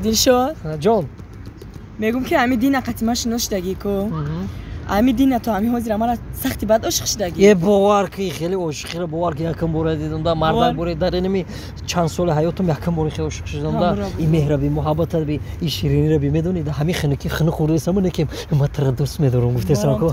Дилшод? Ҷон. Мегум ки ҳами дина қати ма шинос шудагӣ ку. Ҳами дина то ҳами ҳозира мара сахти бад ошиқ шудагӣ. Е бовар ки хеле ошиқиро бовар ки якум бора дидам да мардак боре дар инами чанд соли ҳаётам якум бора хеле ошиқ шудам да и меҳра би муҳаббата би и ширинира би медонӣ да ҳами хинуки хину хӯрдасаму некем ма тра дӯст медорам гуфтесам ку.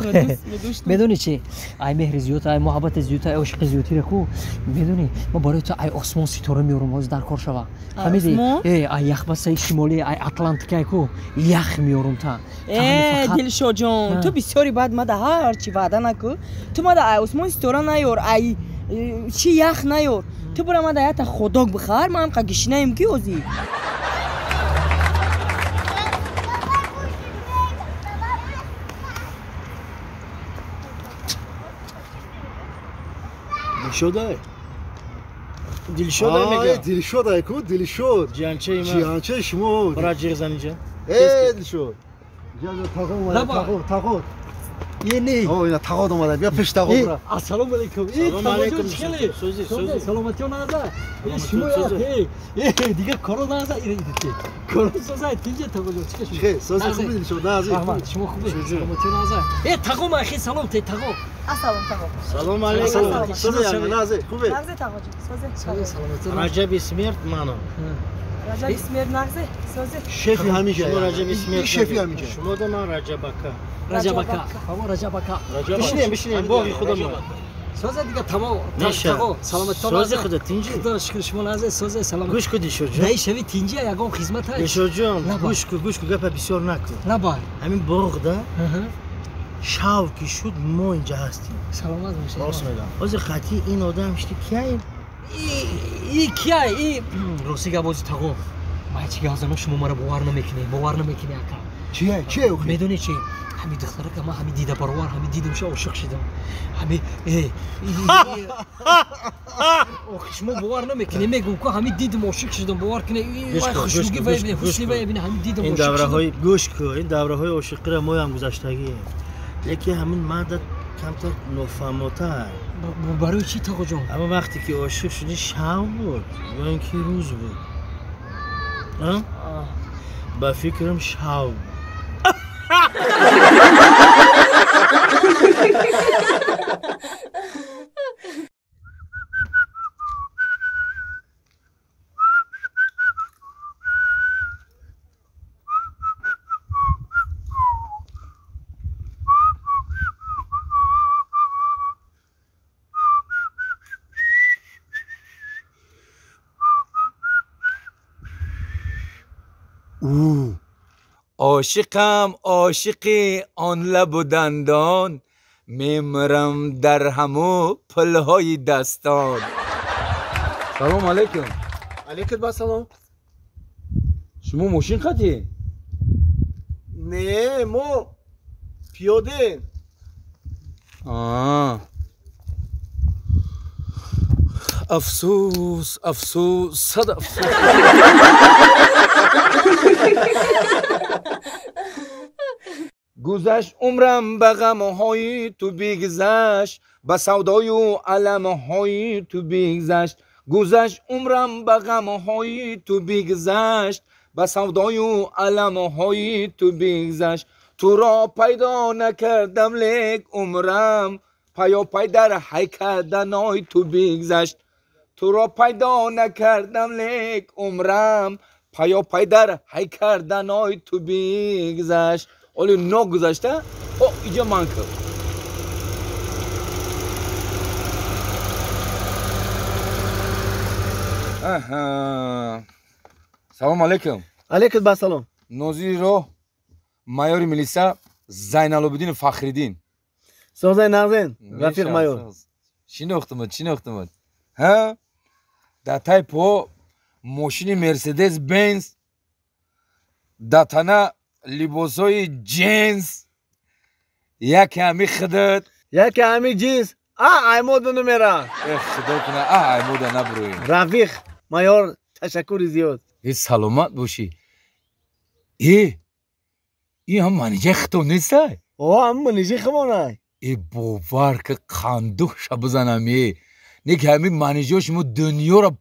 Медонӣ чи? Ай меҳри зиёд, ай муҳаббати зиёд, ай ошиқи зиёдтира ку. Медонӣ ма барои ту ай осмон ситора меорам ҳозир дар кор шава. Фаҳмидӣ? Э ай яхбастаи шимолӣ, ай Атлантикай ку ях меорам та. Э Дилшодҷон, ту бисёри баъд мада ҳарчи ваъда накӯ. Ту мада ай осмон ситора наёр, ай чи ях наёр. Ту бура мада ята ходок бихар, ман ҳамқа гишинаем ки озӣ. Дилшодай? Дилшодай мега? Дилшодай ку, Дилшод. Ҷиянчаи ман. Ҷиянчаи шумо. Бара ҷиғ зан инҷа. Э, Дилшод. Тағо омада, тағо, тағо. Е, не. О, ина тағо омада. Бия пеш тағо бура. Ассалому алайкум. Э, Салом алайкум. Сӯзи, сӯзи. Саломатиё наза. Э, шумо э, э, дигар коро наза, ира идите. Коро соза, тинҷа тағо ҷон, чӣ шумо? Хе, сӯзи хуб Дилшод, наза. Раҳмат, шумо хубед. Саломатиё наза. Э, тағо ма хе салом те тағо. Ассалом тағо. Салом алайкум. Сӯзи янга наза, хубе. Нағзе тағо ҷон, сӯзи. Сӯзи саломатиё. Раҷаби смерт мано. Раҷаби смерт нағзе, сӯзи. Шефи ҳамиҷа. Шумо Раҷаби смерт. Шефи ҳамиҷа. Шумо да ман Раҷабака. Раҷабака. Ҳамо Раҷабака. Бишинем, бишинем, боғи худамон. Сӯзи дига тамом. Тағо, саломатиё. Сӯзи худа тинҷи. Худо шукр шумо нағзе, сӯзи саломат. Гӯш ку Дилшодҷон. Най шави тинҷи ягон хизмат ҳаст. Дилшодҷон, гӯш ку, гӯш ку, гапа бисёр накун. Лабай. Ҳамин боғда шав ки шуд мо инҷа ҳастем. Саломат бошед. Рост мегам. Ҳозир қатъи ин одам шти кияй? И кияй? И рости гап ҳозир тағо. Ман чӣ гап занам шумо маро бовар намекунед, бовар намекунед ака. Чия, чия охи? Медонӣ чи? Ҳами духтарака ман ҳами дида баровар, ҳами дидам ша ошиқ шидам. Ҳами охи шумо бовар намекунед, мегӯм ку ҳами дидам ошиқ шидам, бовар кунед. Хушнуги вай бинед, ҳусни вай бинед, ҳами дидам ин ошиқ шидам. Давраҳои гӯш ку, ин давраҳои ошиқиро моям гузаштагием. Лекин ҳамин марда камтар нофаҳмотар. Барои чӣ тағоҷон? Аммо вақте ки ошиқ шудӣ шав буд ё ин ки рӯз буд? Ба фикрам шав буд. Ошиқам, ошиқи он лабу дандон, мемирам дар ҳаму пулҳои дастон. Салом алайкум. Алайкум ассалом. Шумо мошин қатӣ? Не, мо пиёде. Афсӯс, афсӯс, сад афсӯс. Гузашт умрам ба ғамҳои ту бигзашт, ба савдою аламҳои ту бигзашт. Гузашт умрам ба ғамҳои ту бигзашт, ба савдою аламҳои ту бигзашт. Туро пайдо накардам, лек умрам паёпай дар ҳай карданои ту бигзашт. Туро пайдо накардам, лек умрам паёпай дар ҳай карданои ту бигзашт. Оли ногузашта, о иҷа ман кард. Аҳа. Салом алайкум. Алайкум ассалом. Нозири роҳ майори милиса Зайналобиддин Фахриддин. Созай нағзен, рафиқ майор. Шинохтумад, шинохтумад. Ҳа? Дар тай по мошини Мерседес Бенз, дар тана либосҳои ҷинс, яке ҳами худат, яке ҳами ҷинс. А аймода номера. Э худо куна, а аймода набурӯем. Рафиқ майор, ташаккури зиёд. Э саломат бошӣ. Э ин ҳам манижаи худтон нестай? О, ҳам манижаи худмонай. Э бовар ки қандуҳша бизанам. Э не ки ҳамин манижаҳо шумо дунёро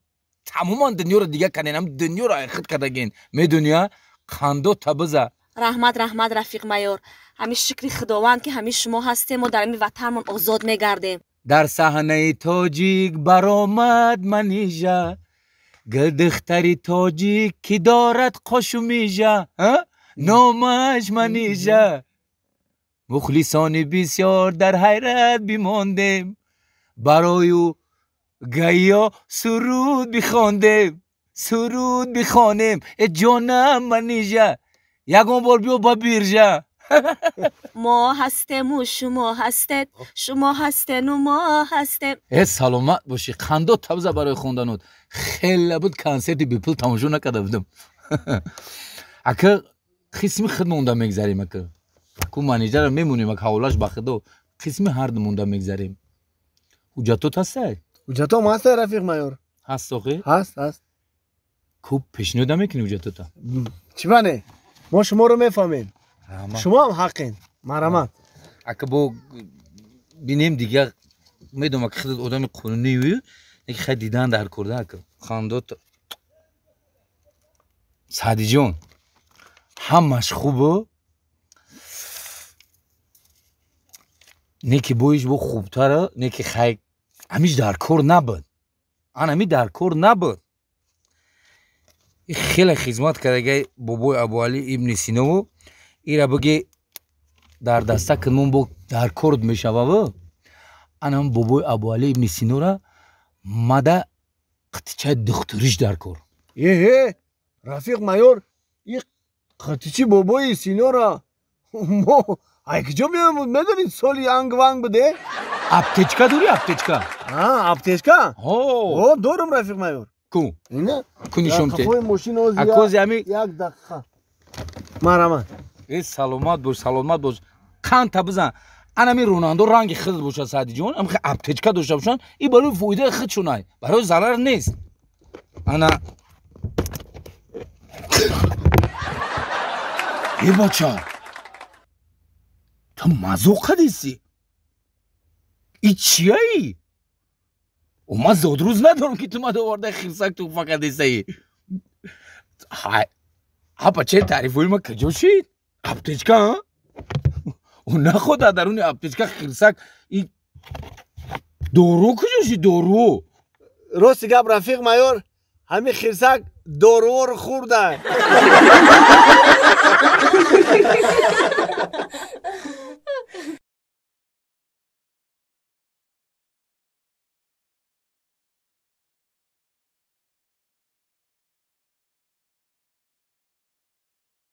Тамоман дунёро дига карден, ам дунёро айхид кардаген. Медонӣ, қандо табиза. Раҳмат, раҳмат, рафиқ майор. Ҳамин шукри Худованд, ки ҳамин шумо ҳастем, мо дар ҳамин ватанмон озод мегардем. Дар саҳнаи тоҷик баромад Манижа, гулдухтари тоҷик, ки дорад қошу мижа, номаш Манижа. Мухлисони бисёр дар ҳайрат бимондем, барою гайё суруд бихондем, суруд бихонем. Э ҷонам Манижа, ягон бор биё ба биржа. Мо ҳастему шумо ҳастед, шумо ҳастену мо ҳастем. Э саломат бошӣ, қандо табза барои хонданот. Хеле буд консерти бепул тамошо накарда будам. Ака қисми худ монда мегзарем, ака. Ку Манижаро мемонем, ака, ҳаволаш ба худо. Қисми ҳарду монда мегзарем. Ҳуҷҷатот ҳастай? Ҳуҷҷатом ҳастай, рафиқ майор. Ҳаст охи? Ҳаст, ҳаст. Ку пешниҳод намекунӣ ҳуҷҷатота? Чӣ бане? Мо шуморо мефаҳмем. Шумо ҳам ҳаққен. Марҳамат. Ака бо бинем дигар, медонам, ки худат одами қонунию, неки хай дидан дар корда, ака. Хандот. Саъдиҷон, ҳамаш хубу, неки боиш бо хубтара, неки хай ҳамиш дар кор набуд. Ан ҳами дар кор набуд. Хеле хизмат кардагай бобои Абуалӣ ибни Синову, ира биги дар даста кунмон, бо дар корд мешававу. Анам бобои Абуалӣ ибни Синора мада қитичаи духтуриш дар кор. Эҳе, рафиқ майор, и қитичи бобои Синора мо ай куҷо меоем? Медонед, соли анг ванг буде. Аптечка дорӣ, аптечка? Аптечка? О, дорум, рафиқ майор. Ку ку нишон те. Қафои мошин. Акози ами. Як дақиқа, марҳамат. Э саломат бош, саломат бош. Қандта бизан. Анами ронандо ранги худат бошад, Саъдиҷон, ам аптечка дошта бошанд, и барои фоидаи худшонай, барои зарар нест. Ана е бача, ту мазоқ кадисӣ? И чияи? Ман зодрӯз надорам, ки ту мада оварда хирсак туҳфа кардисаи. Ҳа бачаи таърифҳои ма куҷо шид? Аптечка? Ӯ наход дар даруни аптечка хирсак и дору куҷо шид, дору? Рости гап, рафиқ майор, ҳамин хирсак доруворо хӯрда.